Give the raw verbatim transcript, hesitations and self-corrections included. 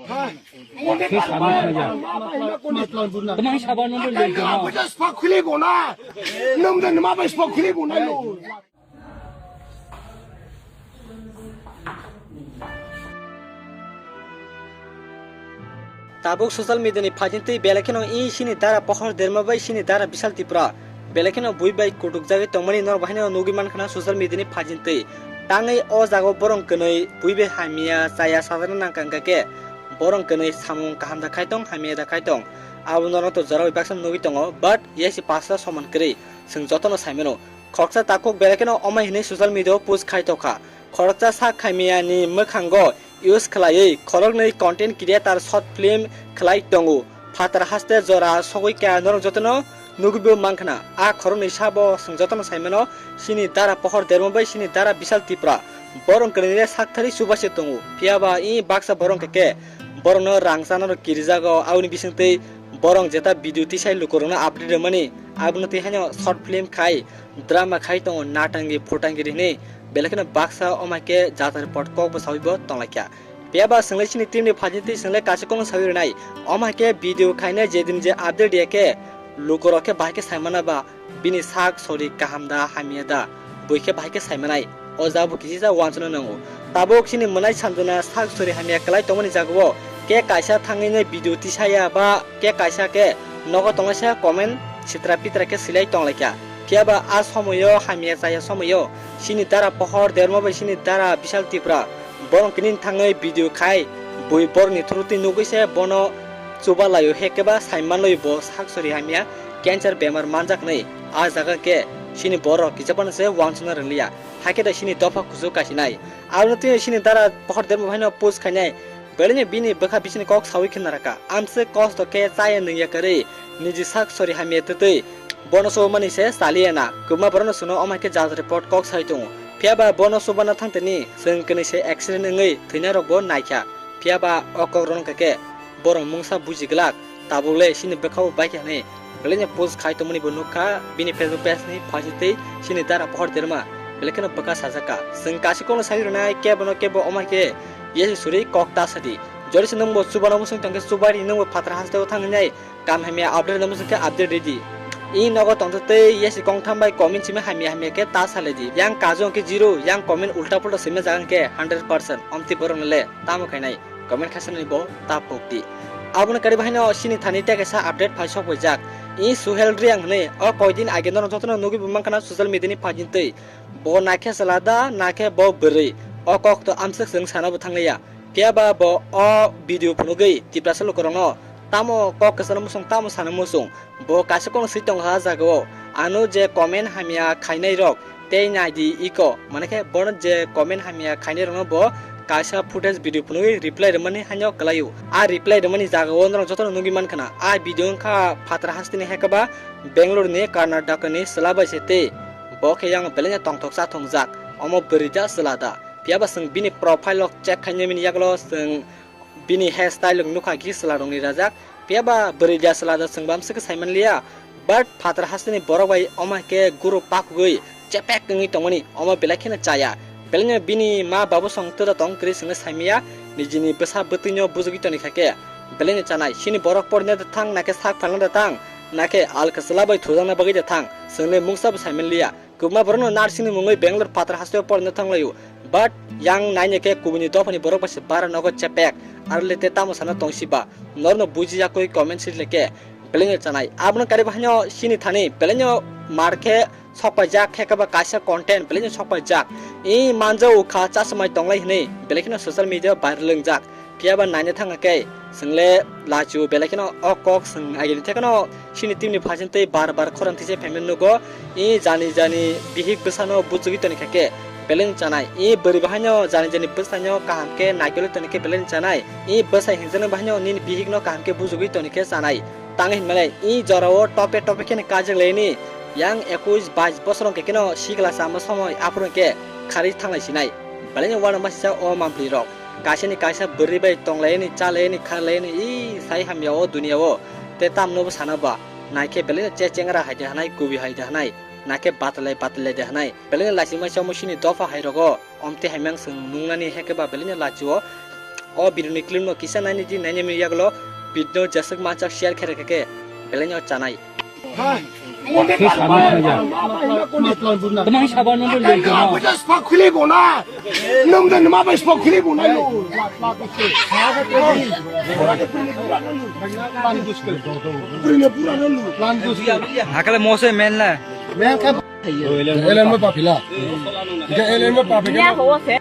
Tei sama khlaiya. Tei ma khlai buna? Tei ma khlai buna? Nung de ma bai spa khuli bo na? Nung de ma bai spa khuli bo na lo? Tabuk social media ni phaising twi belai kheno i sini dara pohor derma bai sini dara Bishal Tripura belai kheno bui bai kutuk jagwi tongmani norok bahai no nugwi mankha na social media ni phaising twi. Tangwi o jaga o borong kwnwi bui bai hamya chaya sajagna nangkha hwnkha khe borong kwnwi samung kaham da khai tong hamya da khai tong abo norok to jora bai baksa nugwi tongo, but yasi pasta soman kwrwi chwng jotono sai mano. Khoroksa takhuk belai kheno omai hinwi social media o post khai tokha. Khoroksa sak khaimiyani mwkhango use khlaiwi khoroknwi content creator short film khlai tongo. Phatar haste jora sogwi kha norok jotono nugwibo mankhna. A khoroknwi sabo chwng jotono saimano sini dara pohor derma bai sini dara Bishal Tripura. Borong kwrwini le sak thari chubachu tongo. Phiyaba i baksa borong khe khe borokno rang chanaro kirijago. Aboni bisingtwi borong jeta video tisai lukurokno update rwmani. Abono twi haino short film khai drama khai tongo, natangi phutangi hinwi belai kheno baksa omai khe jatar pot kok bo sawi bo tonglaikha. Phiyaba chwngle chini team ni phaising twi chwngle kaisa kokno sawi rwnai, omai khe video khainai jedin je update ya khe lukurok khe bahai khe saimana ba bini sak sori kaham da hamya da bui khe bahai khe saimanai. O jaga bo kisisa uansukna nango. Tabuk chini mwnai sanjona sak sori hamya kwlai tongmani jagao khe kaisa thangwino video tisaya ba khe kaisa khe nogo tonglaisa comment sitra pitra khe silai tonglaikha. Phiyaba a somoyo hamya chaya somoyo chini dara pohor derma bai chini dara Bishal Tripura borong kini thangwi video khai bui borokni through twi nugwi se bono chuba laio, hekeba saimanloi bo sak sori hamya cancer bemar manjak hinwi. A jaga khe chini borok kichapano se uansukna rwngliya. Hakhe da chini dopha kuchuk kasinai. Aboni twi chini dara pohor derma haino post khainai. Belai no bini bwkha bisini kok sawi khe naraka. Amswk kosto khe chaya nungya kwrwi niji sak sori hamya twtwi bono chubamani se chaliya na. Kwbangma borokno chwngno omo hai khe jaga report kok sai tongo. Phiyaba bono chubana thangtini chwng kwnwi se accident wngwi thwinai rokbo naikha. Phiyaba o kokrok wngkha khe borok mungsa buji glak. Tabuk le chini bwkha bo bai khe hinwi belai no post khai tongmani bo nukha bini Facebook page ni phaising twi chini dara pohor derma belai kheno bwkha sajak kha. Chwng kaisa kokno sai rwnai kebo no kebo omo hai khe yesi suri kok ta sadi. Jori se nwngbo chubano muchung tongkhe chubari nwngbo phatar hasteo thangwi nai kam hamya update no muchung khe update ridi. I nogo tongtwtwi yesi kongtham bai comment simi hamya hamya khe ta salai di. Yang kajong khe zero, yang comment ulta pulta simi jaga khe hundred percent. Omtwi borok no le tamo khainai. Comment khaisani bo ta pokdi. Aboni kari bahaino chini thani tei kaisa update phai sok paijak. I Suhel Reang hinwi o koidin age norok jotono nugwi bo mankha na social media ni phaising twi. Bo nakhe chwla da, nakhe bo bwrwi. O kok to amswk chwng sana bo thangliya. Phiyaba bo o video phunugwi Tiprasa lukurokno tamo kok kwchangno muchung, tamo sana muchung. Bo kaisa kokno swi tongkha ah jagao. Ano je comment hamya khainai rok tei naidi iko, mane khe bono je comment hamya khainai rokno bo kaisa footage video phunugwi reply rwmani haino kwlaio. A reply rwmani jagao norok jotono nugwi mankha na. A video wngkha phatar hasteni hekaba Bangalore ni Karnataka ni chwla bai se tei bo khe yang belai no tongthok chathongjak. Omo bwrwi da chwla da? Phiyaba chwng bini profile o check khainai mini yagulo chwng bini hairstyle rok nukha khe chwla rokni rajak. Phiyaba bwrwi da chwla da chwng bamswk khe saimanliya. But phatar hasteni borok bai omo hai khe guru pakugwi chepek wngwi tongmani omo belai kheno chaya. Belaino bini ma babu song twda tong kwrwi chwngno saimaya, nijini bwsa bwtwino bujugwi toni kha khe belaino chanai. Chini borok porina da thang, nakhe sak phalna da thang, nakhe alka chwla bai thujakna bagwi da thang, chwngle mungsa bo saimanliya. Kwbangma borokno nursing ni mungwi Bangalore phatar hasteo porina thanglaio. But yang naina khe kubuni dophani borok bai se bara nogo chepek. Aro le te tamo sana tongsi ba? Norno buji yakwi comment siri le khe belaino chanai. Abono kari bahaino chini thani belaino mar khe sokpaijak, khe khe ba kaisa content belaino sokpaijak. I manja ukha chasmai tonglai hinwi belai kheno social media viral wngjak. Phiyaba naina thangkha khe chwngle lachu belai kheno o kok chwng agini thekheno chini team ni phaising twi bar bar khorang thise phaimani nugo. I jani jani bihik bwsano bujugwi toni kha khe belaino chanai. I bwrwi bahaino jani jani bwsaino kaham khe naikolwi toni khe belaino chanai. I bwsai hinjaknai bahaino nini bihikno kaham khe bujugwi toni khe chanai. Tangwi hinmale i jorao tope tope kheno kajak laini. Yang ekush bais bosor wngkhe kheno sikla chama somoi aphuru hwnkhe kharwi thanglai sinai. Belaino uanama sisa o mampli rok. Kaisani kaisa bwrwi bai tonglaini, chalaini, kharlaini, i sai hamya o dunia o. Te tamno bo sana ba. Naikhe belaino che chengra hai de hanai, kubi hai de hanai. Naikhe batalai batalai de hanai. Belaino laisima chamo sini dopha hai rogo. Omte haimang chwng nungnani hekhe ba belaino lachi o. O video ni clip no kisa naini di, naini mini yagulo video no jeswk manchak share khe rwkha khe belai no chanai. Hakale mose menla. Elen mo papila. Ika elen mo papila.